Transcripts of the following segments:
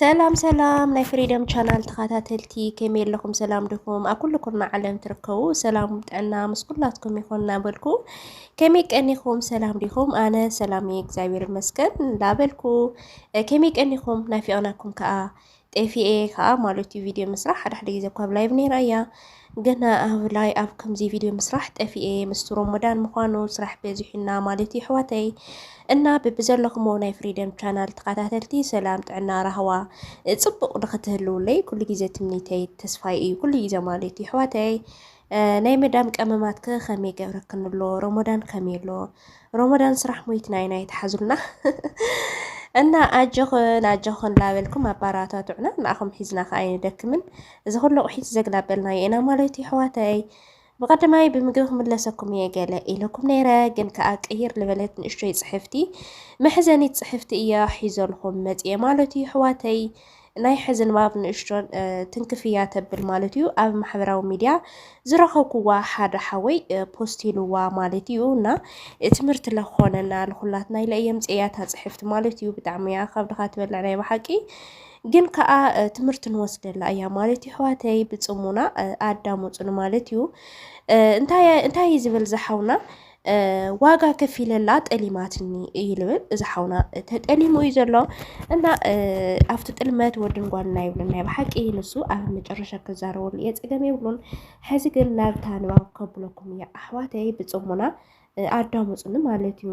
ሰላም ሰላም ናይ ፍሪደም ቻናል ተኸታተልቲ፣ ከመይ ኣለኹም? ሰላም ዲኹም? ኣብ ኩሉ ኩርናዕ ዓለም ትርከቡ ሰላም ጥዕና ምስ ኩላትኩም ይኹን እናበልኩ፣ ከመይ ቀኒኹም? ሰላም ዲኹም? ኣነ ሰላም እየ እግዚኣብሔር ይመስገን እንዳበልኩ፣ እ፣ ከመይ ቀኒኹም? ናፊቕናኩም ከኣ። ጠፊኤ ከኣ ማለት እዩ ቪድዮ ምስራሕ። ሓደ ሓደ ግዜ እኳ ኣብ ላይቭ ነይረ እያ፣ ግና ኣብ ላይ ኣብ ከምዚ ቪድዮ ምስራሕ ጠፊኤ። ምስቲ ሮሞዳን ምዃኑ ስራሕ በዚሑና ማለት እዩ ኣሕዋተይ። እና በብዘለኹሞ ናይ ፍሪደም ቻናል ተኸታተልቲ ሰላም ጥዕና ራህዋ፣ እ፣ ጽቡቕ ንኽትህልውለይ ኩሉ ግዜ ትምኒተይ ተስፋይ እዩ፣ ኩሉ ግዜ ማለት እዩ ኣሕዋተይ። እ፣ ናይ መዳም ቀመማትከ ከመይ ገብረክን ኣሎ? ሮሞዳን ከመይ ኣሎ? ሮሞዳን ስራሕ ሞይትና ኢና ይትሓዙልና። እና ኣጆኽን ኣጆኽን ላበልኩም ኣባራታትዑና፣ ንኣኹም ሒዝና ከኣ ኣይንደክምን። እዚ ኩሉ ቑሒት ዘግላበልናዮ ኢና ማለት እዩ ኣሕዋተይ። ብቐዳማይ ብምግቢ ክምለሰኩም እየ ገለ ኢለኩም ነይረ፣ ግን ከኣ ቅይር ልበለት ንእሽቶይ ጽሕፍቲ፣ መሕዘኒት ጽሕፍቲ እየ ሒዘልኩም መጽየ ማለት እዩ ኣሕዋተይ። ናይ ሕዚ ንባብ ንእሽቶን፣ እ፣ ትንክፍ እያ ተብል ማለት እዩ። ኣብ ማሕበራዊ ሚድያ ዝረኸብኩዋ ሓደ ሓወይ፣ እ፣ ፖስት ኢልዋ ማለት እዩ። እና፣ እ፣ ትምህርቲ ለኾነና ልኹላትና ኢለ እየ ምጽእያ እታ ጽሕፍቲ ማለት እዩ። ብጣዕሚ እያ ከብድኻ ትበልዕ ናይ ብሓቂ። ግን ከኣ፣ እ፣ ትምህርቲ ንወስደላ እያ ማለት እዩ። ኣሕዋተይ ብጽሙና፣ እ፣ ኣዳምጹኒ ማለት እዩ። እ፣ እንታይ፣ እንታይ እዩ ዝብል ዝሓውና? እ፣ ዋጋ ከፊለላ ጠሊማትኒ እዩ ልብል። እዚ ሓውና ተጠሊሙ እዩ ዘሎ። እና፣ እ፣ ኣብቲ ጥልመት ወድን ጓልን ኣይብሉን ናይ ብሓቂ። ንሱ ኣብ መጨረሻ ክዛረበሉ እየ፣ ጸገም የብሉን። ሕዚ ግን ናብታ ንባብ ከብለኩም እየ ኣሕዋተይ፣ ብጽሞና፣ እ፣ ኣዳምጹኒ ማለት እዩ።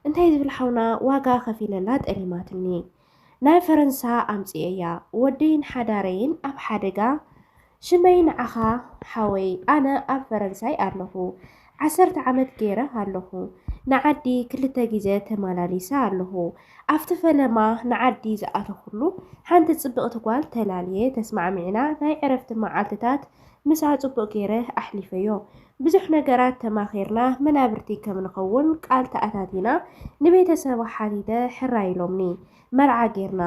እንታይ ዝብል ሓውና፣ ዋጋ ከፊለላ ጠሊማትኒ። ናብ ፈረንሳ ኣምጽኤያ። ወደይን ሓዳረይን ኣብ ሓደጋ። ሽመይ ንዓኻ ሓወይ፣ ኣነ ኣብ ፈረንሳይ ኣለኹ። ዓሰርተ ዓመት ገይረ ኣለኹ። ንዓዲ ክልተ ግዜ ተመላሊሰ ኣለኹ። ኣብቲ ፈለማ ንዓዲ ዝኣተኹሉ፣ ሓንቲ ጽብቕቲ ጓል ተላልየ፣ ተስማዕሚዕና ናይ ዕረፍቲ መዓልትታት ምስኣ ጽቡቕ ገይረ ኣሕሊፈዮ። ብዙሕ ነገራት ተማኺርና፣ መናብርቲ ከም ንኸውን ቃል ተኣታቲና፣ ንቤተሰባ ሓቲተ ሕራይ ኢሎምኒ። መርዓ ጌርና።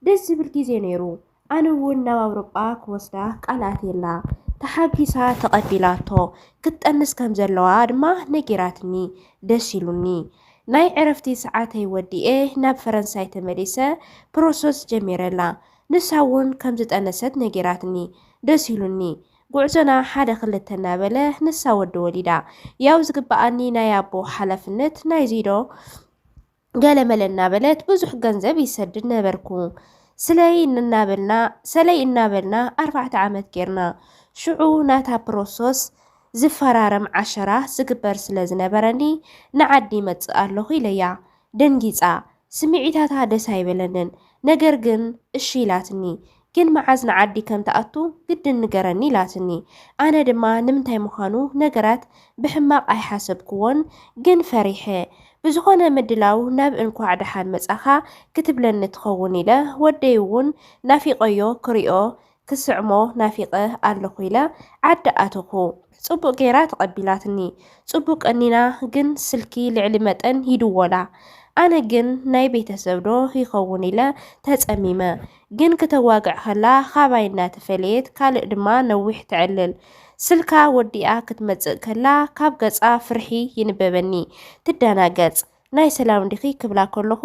ደስ ዝብል ግዜ ነይሩ። ኣነ እውን ናብ ኣውሮጳ ክወስዳ ቃል ኣትየላ። ተሓጒሳ ተቐቢላቶ። ክትጠንስ ከም ዘለዋ ድማ ነጊራትኒ። ደስ ኢሉኒ። ናይ ዕረፍቲ ሰዓተይ ወዲኤ ናብ ፈረንሳይ ተመሊሰ ፕሮሰስ ጀሚረላ። ንሳ እውን ከም ዝጠነሰት ነጊራትኒ። ደስ ኢሉኒ። ጉዕዞና ሓደ ክልተ እናበለ ንሳ ወዲ ወሊዳ። ያው ዝግበኣኒ ናይ ኣቦ ሓላፍነት ናይዚ ዶ ገለመለ እናበለት ብዙሕ ገንዘብ ይሰድድ ነበርኩ። ስለይ እናበልና፣ ሰለይ እናበልና ኣርባዕተ ዓመት ጌርና። ሽዑ ናታ ፕሮሰስ ዝፈራረም ዓሸራ ዝግበር ስለ ዝነበረኒ፣ ንዓዲ ይመጽእ ኣለኹ ኢለያ። ደንጊጻ። ስምዒታታ ደስ ኣይበለንን። ነገር ግን እሺ ኢላትኒ። ግን መዓዝ ንዓዲ ከም ትኣቱ ግድን ንገረኒ ኢላትኒ። ኣነ ድማ ንምንታይ ምዃኑ ነገራት ብሕማቕ ኣይሓሰብክዎን፣ ግን ፈሪሐ። ብዝኾነ ምድላው ናብ እንኳዕ ደሓን መጻኻ ክትብለኒ ትኸውን ኢለ፣ ወደይ እውን ናፊቐዮ ክሪኦ ክስዕሞ ናፊቐ ኣለኹ ኢለ ዓዲ ኣተኹ። ጽቡቕ ገይራ ተቐቢላትኒ። ጽቡቕ ቀኒና፣ ግን ስልኪ ልዕሊ መጠን ይድወላ። ኣነ ግን ናይ ቤተሰብ ዶ ይኸውን ኢለ ተጸሚመ። ግን ክተዋግዕ ከላ ካባይ እናተፈለየት ካልእ ድማ ነዊሕ ተዕልል። ስልካ ወዲኣ ክትመጽእ ከላ ካብ ገጻ ፍርሒ ይንበበኒ። ትደናገጽ። ናይ ሰላም ዲኺ ክብላ ከለኹ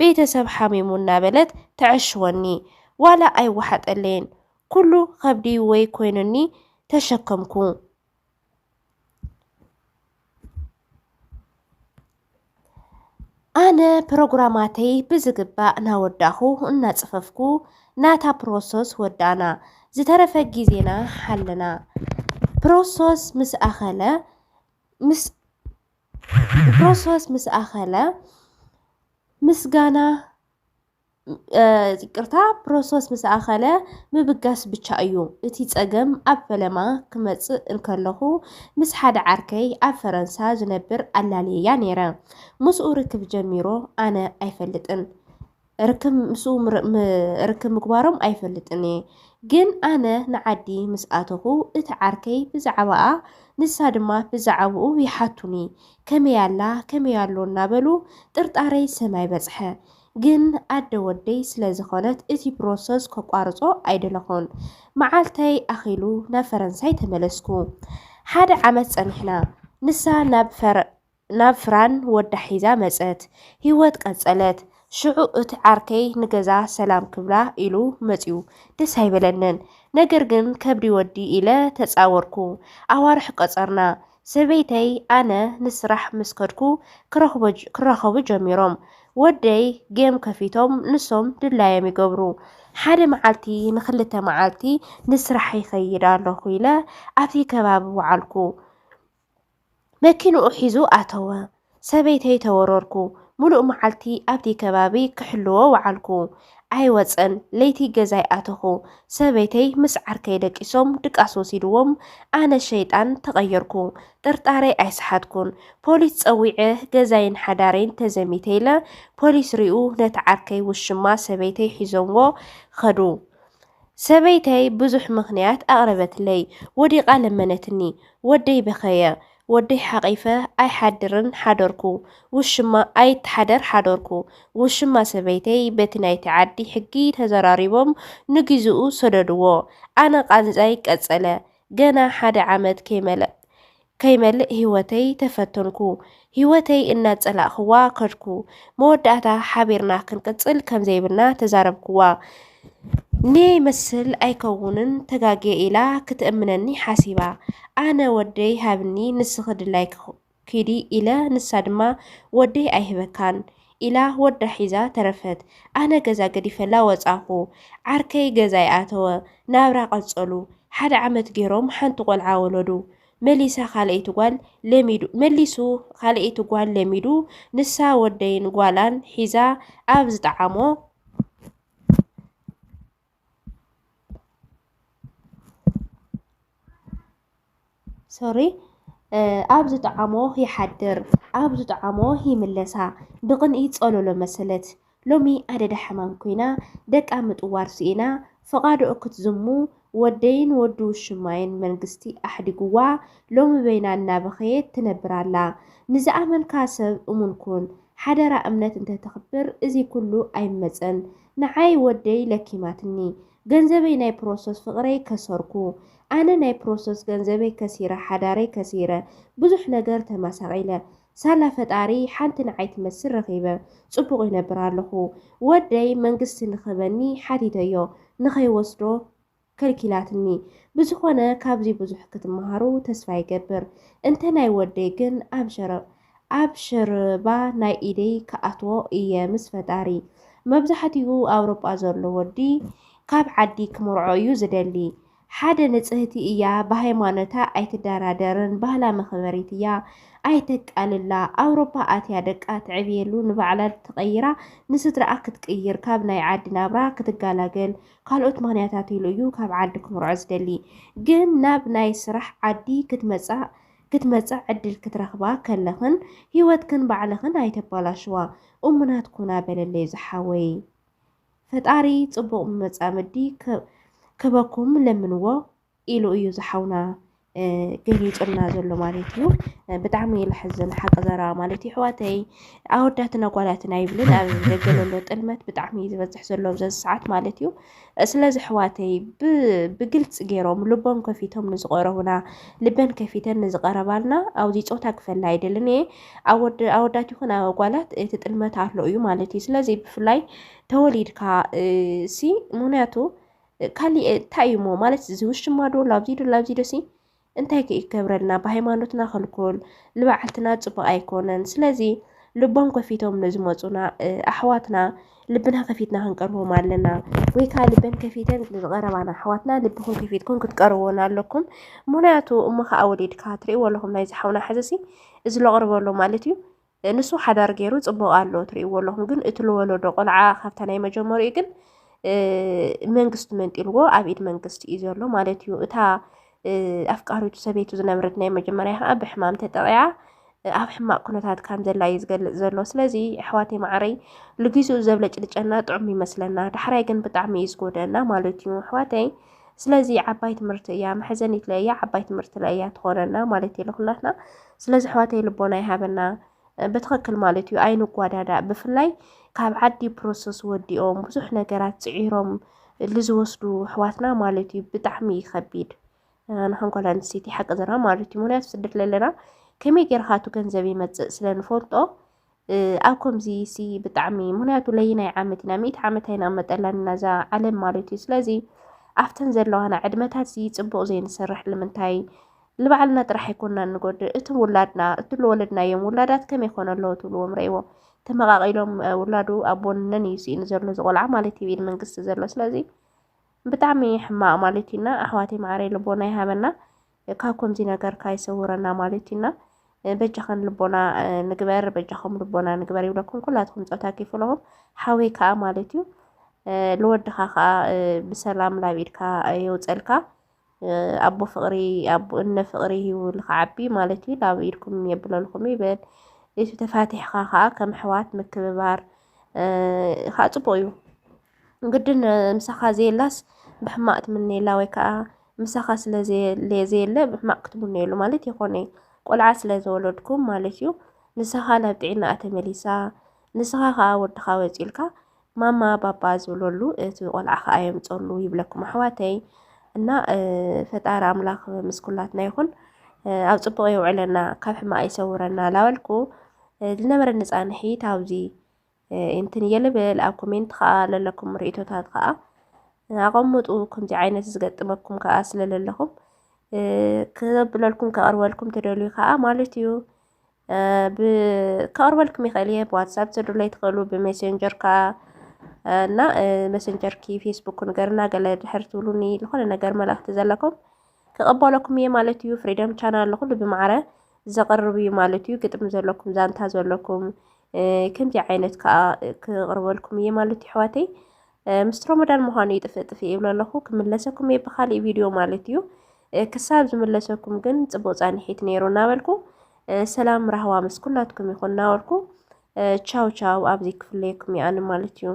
ቤተሰብ ሓሚሙ እናበለት ተዕሽወኒ። ዋላ ኣይወሓጠለይን። ኩሉ ከብዲ ወይ ኮይኑኒ ተሸከምኩ። ኣነ ፕሮግራማተይ ብዝግባእ እናወዳኹ እናጽፈፍኩ ናታ ፕሮሰስ ወዳእና። ዝተረፈ ግዜና ሓለና። ፕሮሰስ ምስ ኣኸለ፣ ምስ፣ ፕሮሰስ ምስ ኣኸለ ምስጋና፣ እ፣ ይቅርታ፣ ፕሮሰስ ምስ ኣኸለ ምብጋስ ብቻ እዩ እቲ ጸገም። ኣብ ፈለማ ክመጽእ እንከለኹ ምስ ሓደ ዓርከይ ኣብ ፈረንሳ ዝነብር ኣላልየያ ነይረ። ምስኡ ርክብ ጀሚሮ ኣነ ኣይፈልጥን። ርክብ ምስኡ ምር-፣ ም-፣ ርክብ ምግባሮም ኣይፈልጥን እየ። ግን ኣነ ንዓዲ ምስ ኣተኹ እቲ ዓርከይ ብዛዕባኣ፣ ንሳ ድማ ብዛዕባኡ ይሓቱኒ። ከመይ ኣላ፣ ከመይ ኣሎ እናበሉ ጥርጣረይ ሰማይ በጽሐ። ግን ኣደ ወደይ ስለ ዝኾነት እቲ ፕሮሰስ ከቋርጾ ኣይደለኹን። መዓልተይ ኣኺሉ ናብ ፈረንሳይ ተመለስኩ። ሓደ ዓመት ጸኒሕና። ንሳ ናብ ፈረ-፣ ናብ ፍራን ወዳ ሒዛ መጸት። ህይወት ቀጸለት። ሽዑ እቲ ዓርከይ ንገዛ ሰላም ክብላ ኢሉ መጺኡ። ደስ ኣይበለንን። ነገር ግን ከብዲ ወዲ ኢለ ተጻወርኩ። ኣዋርሕ ቀጸርና። ሰበይተይ ኣነ ንስራሕ ምስ ከድኩ ክረኽቦ ጅ-፣ ክራኸቡ ጀሚሮም። ወደይ ጌም ከፊቶም ንሶም ድላዮም ይገብሩ። ሓደ መዓልቲ ንክልተ መዓልቲ ንስራሕ ይኸይድ ኣለኹ ኢለ ኣብቲ ከባቢ ወዓልኩ። መኪንኡ ሒዙ ኣተወ። ሰበይተይ ተወረርኩ። ምሉእ መዓልቲ ኣብቲ ከባቢ ክሕልዎ ወዓልኩ። ኣይወጸን። ለይቲ ገዛይ ኣተኹ። ሰበይተይ ምስ ዓርከይ ደቂሶም ድቃስ ወሲድዎም፣ ኣነ ሸይጣን ተቐየርኩ። ጥርጣረይ ኣይሰሓትኩን። ፖሊስ ጸዊዐ ገዛይን ሓዳረይን ተዘሚተ ኢለ፣ ፖሊስ ሪኡ ነቲ ዓርከይ ውሽማ ሰበይተይ ሒዞምዎ ኸዱ። ሰበይተይ ብዙሕ ምኽንያት ኣቕረበትለይ። ወዲቓ ለመነትኒ። ወደይ በኸየ። ወደይ ሓቒፈ ኣይሓድርን ሓደርኩ። ውሽማ ኣይትሓደር ሓደርኩ። ውሽማ ሰበይተይ በቲ ናይቲ ዓዲ ሕጊ ተዘራሪቦም ንግዝኡ ሰደድዎ። ኣነ ቃንዛይ ቀጸለ። ገና ሓደ ዓመት ከይመልእ ከይመልእ ህይወተይ ተፈተንኩ። ህይወተይ እናጸላእኽዋ ከድኩ። መወዳእታ ሓቢርና ክንቅጽል ከም ዘይብልና ተዛረብክዋ። "ንየይ መስል ኣይከውንን፣ ተጋግየ" ኢላ ክትእምነኒ ሓሲባ። ኣነ "ወደይ ሃብኒ፣ ንስኺ ድላይኪ ኪዲ" ኢለ፣ ንሳ ድማ "ወደይ ኣይህበካን" ኢላ ወዳ ሒዛ ተረፈት። ኣነ ገዛ ገዲፈላ ወጻኹ። ዓርከይ ገዛ ይኣተወ፣ ናብራ ቀጸሉ። ሓደ ዓመት ገይሮም ሓንቲ ቆልዓ ወለዱ። መሊሳ ካልኣይቲ ጓል ለሚዱ፣ መሊሱ ካልኣይቲ ጓል ለሚዱ፣ ንሳ ወደይን ጓላን ሒዛ ኣብ ዝጠዓሞ፣ ሶሪ፣ እ፣ ኣብ ዝጠዓሞ ይሓድር፣ ኣብ ዝጠዓሞ ይምለሳ። ብቕንኢ ጸሎሎ መሰለት። ሎሚ ኣደዳ ሕማም ኮይና፣ ደቃ ምጥዋር ስኢና፣ ፍቓድኦ ክትዝሙ፣ ወደይን ወዲ ውሽማይን መንግስቲ ኣሕዲጉዋ፣ ሎሚ በይና እናበኸየት ትነብር ኣላ። ንዝኣመንካ ሰብ እሙን ኩን። ሓደራ እምነት እንተተኽብር እዚ ኩሉ ኣይመጸን። ንዓይ ወደይ ለኪማትኒ። ገንዘበይ ናይ ፕሮሰስ ፍቕረይ ከሰርኩ። ኣነ ናይ ፕሮሰስ ገንዘበይ ከሲረ፣ ሓዳረይ ከሲረ፣ ብዙሕ ነገር ተመሳቒለ። ሳላ ፈጣሪ ሓንቲ ንዓይ ትመስል ረኺበ፣ ጽቡቕ ይነብር ኣለኹ። ወደይ መንግስቲ ንኽህበኒ ሓቲተዮ፣ ንኸይወስዶ ከልኪላትኒ። ብዝኾነ ካብዚ ብዙሕ ክትመሃሩ ተስፋ ይገብር። እንተ ናይ ወደይ ግን ኣብ ሸረ-፣ ኣብ ሸረባ ናይ ኢደይ ክኣትዎ እየ ምስ ፈጣሪ። መብዛሕትኡ ኣውሮጳ ዘሎ ወዲ ካብ ዓዲ ክመርዖ እዩ ዝደሊ። ሓደ ንጽህቲ እያ፣ ብሃይማኖታ ኣይትደራደርን፣ ባህላ መኽበሪት እያ፣ ኣይተቃልላ። ኣውሮፓ ኣትያ ደቃ ተዕብየሉ፣ ንባዕላ ትቐይራ፣ ንስድራኣ ክትቅይር፣ ካብ ናይ ዓዲ ናብራ ክትገላገል፣ ካልኦት ምኽንያታት ኢሉ እዩ ካብ ዓዲ ክምርዖ ዝደሊ። ግን ናብ ናይ ስራሕ ዓዲ ክትመጻ-፣ ክትመጽእ ዕድል ክትረኽባ ከለኽን፣ ህይወትክን ባዕልኽን ኣይተባላሽዋ። እሙናት ኩና በለለይ ዝሓወይ። ፈጣሪ ጽቡቕ መጻምዲ ከ-፣ ክበኩም ለምንዎ ኢሉ እዩ ዝሓውና፣ እ፣ ገሊጹልና ዘሎ ማለት እዩ። እ፣ ብጣዕሚ እዩ ለሕዝን ሓቂ ዘረባ ማለት እዩ። ኣሕዋተይ፣ ኣወዳትን ኣጓላትን ኣይብልን፣ ኣብ ደገ ዘሎ ጥልመት ብጣዕሚ እዩ ዝበዝሕ ዘሎ ኣብዚ ሰዓት ማለት እዩ። እ፣ ስለዚ ኣሕዋተይ፣ ብ-፣ ብግልጺ ገይሮም ልቦም ከፊቶም ንዝቐረቡና፣ ልበን ከፊተን ንዝቐረባልና፣ ኣብዚ ጾታ ክፈላ ኣይደልን እየ። ኣወድ-፣ ኣወዳት ይኹን ኣጓላት እቲ ጥልመት ኣሎ እዩ ማለት እዩ። ስለዚ ብፍላይ ተወሊድካ፣ እ፣ ሲ፣ ምኽንያቱ ካሊእ እንታይ እዩ እሞ? ማለት እዚ ውሽማ ዶ ላብዚ ዶ ላብዚ ዶ ሲ እንታይ ከ ይገብረልና? ብሃይማኖትና ከልኩል፣ ንባዕልትና ጽቡቕ ኣይኮነን። ስለዚ ልቦም ከፊቶም ንዝመጹና፣ እ፣ ኣሕዋትና ልብና ከፊትና ክንቀርቦም ኣለና። ወይ ከኣ ልበን ከፊተን ንዝቐረባና ኣሕዋትና ልብኹም ከፊትኩም ክትቀርብወን ኣለኩም። ምኽንያቱ እሞ ከኣ ወሊድካ ትርእይዎ ኣለኹም ናይዚ ሓውና ሕዚ ሲ እዚ ለቕርበሎ ማለት እዩ። ንሱ ሓዳር ገይሩ ጽቡቕ ኣሎ ትርእይዎ ኣለኹም። ግን እቲ ልወለዶ ቆልዓ ካብታ ናይ መጀመሪኡ ግን፣ እ፣ መንግስቲ መንጢልዎ ኣብ ኢድ መንግስቲ እዩ ዘሎ ማለት እዩ። እታ፣ እ፣ ኣፍቃሪቱ ሰበይቱ ዝነበረት ናይ መጀመርያ ከኣ ብሕማም ተጠቒዓ፣ እ፣ ኣብ ሕማቕ ኩነታት ከም ዘላ እዩ ዝገልጽ ዘሎ። ስለዚ ኣሕዋተይ መዓረይ ልጊዝኡ ዘብለጭልጨና ጥዑም ይመስለና። ዳሕራይ ግን ብጣዕሚ እዩ ዝጎድኣና ማለት እዩ ኣሕዋተይ። ስለዚ ዓባይ ትምህርቲ እያ፣ መሕዘኒት ለእያ፣ ዓባይ ትምህርቲ ለእያ ትኾነና ማለት እዩ ለኹላትና። ስለዚ ኣሕዋተይ ልቦና ይሃበና። ብትኽክል ማለት እዩ፣ ኣይንጓዳዳእ። ብፍላይ ካብ ዓዲ ፕሮሰስ ወዲኦም ብዙሕ ነገራት ጽዒሮም ልዝወስዱ ኣሕዋትና ማለት እዩ፣ ብጣዕሚ እዩ ከቢድ። ንሓን ጓል ኣንስተይቲ ሓቂ ዘረባ ማለት እዩ። ምኽንያቱ ስደት ለለና ከመይ ጌርካ እቲ ገንዘብ ይመጽእ ስለ ንፈልጦ፣ ኣብ ከምዚ ሲ ብጣዕሚ፣ ምክንያቱ ለይናይ ዓመት ኢና፣ ሚእቲ ዓመት ኣይናመጠላን ኢና እዛ ዓለም ማለት እዩ። ስለዚ ኣብተን ዘለዋና ዕድመታት ሲ ጽቡቕ ዘይንሰርሕ ንምንታይ? ንባዕልና ጥራሕ ኣይኮንና ንጎድእ፣ እቲ ውላድና፣ እቲ ዝወለድናዮም ውላዳት ከመይ ኮነ ኣለዉ ትብልዎም ረእይዎ። ተመቓቒሎም ውላዱ ኣቦንነን እዩ ስኢኑ ዘሎ ዝቆልዓ ማለት እዩ ኢድ መንግስቲ ዘሎ። ስለዚ ብጣዕሚ ሕማቕ ማለት እዩና። ኣሕዋተይ ማዕረይ ልቦና ይሃበና፣ ካብ ከምዚ ነገርካ ይሰውረና ማለት እዩና። በጃኸን ልቦና ንግበር፣ በጃኹም ልቦና ንግበር ይብለኩም ኩላትኩም ፆታ ኪፍለኹም ሓወይ ከዓ ማለት እዩ። ልወድኻ ከዓ ብሰላም ላብ ኢድካ የውፀልካ። ኣቦ ፍቕሪ፣ ኣቦ እነ ፍቕሪ ሂቡ ልክዓቢ ማለት እዩ። ላብ ኢድኩም የብለልኩም ይበል። እቲ ተፋቲሕካ ከዓ ከም ኣሕዋት ምክብባር ከዓ ፅቡቕ እዩ። ግድን ምሳኻ ዘየላስ ብሕማቕ ትምነየላ ወይ ከዓ ምሳኻ ስለ ዘየለ ብሕማቕ ክትምነየሉ ማለት ይኾነ። ቆልዓ ስለ ዘወለድኩም ማለት እዩ። ንስኻ ናብ ጥዕናኣ ተመሊሳ፣ ንስኻ ከዓ ወድኻ ወፂኡልካ ማማ ባባ ዝብለሉ እቲ ቆልዓ ከዓ የምፀሉ ይብለኩም ኣሕዋተይ። እና ፈጣሪ ኣምላኽ ምስ ኩላትና ይኹን። ኣብ ፅቡቕ የውዕለና፣ ካብ ሕማቕ ይሰውረና ላበልኩ ዝነበረኒ ፃንሒት ኣብዚ እንትን እየ ልብል። ኣብ ኮሜንት ከዓ ለለኩም ርእቶታት ከዓ ኣቐምጡ። ከምዚ ዓይነት ዝገጥመኩም ከዓ ስለለለኹም ከብለልኩም ከቕርበልኩም ትደልዩ ከዓ ማለት እዩ። ከቕርበልኩም ይኽእል እየ። ብዋትሳፕ ትሰዱለይ ትኽእሉ፣ ብሜሴንጀር ከዓ እና መሰንጀርኪ ፌስቡክ ንገርና ገለ ድሕር ትብሉኒ ዝኾነ ነገር መልእኽቲ ዘለኩም ክቐበለኩም እየ ማለት እዩ። ፍሪደም ቻናል ንኩሉ ብማዕረ ዘቕርብ እዩ ማለት እዩ። ግጥሚ ዘለኩም፣ ዛንታ ዘለኩም ከምዚ ዓይነት ከዓ ክቕርበልኩም እየ ማለት እዩ ኣሕዋተይ። ምስቲ ሮመዳን ምዃኑ ይጥፍእ ጥፍእ ይብሎ ኣለኹ። ክምለሰኩም እየ ብካሊእ ቪድዮ ማለት እዩ። ክሳብ ዝምለሰኩም ግን ፅቡቕ ፃንሒት ነይሩ እናበልኩ ሰላም ራህዋ ምስ ኩላትኩም ይኹን እናበልኩ ቻው ቻው፣ ኣብዚ ክፍለየኩም እየ ኣነ ማለት እዩ።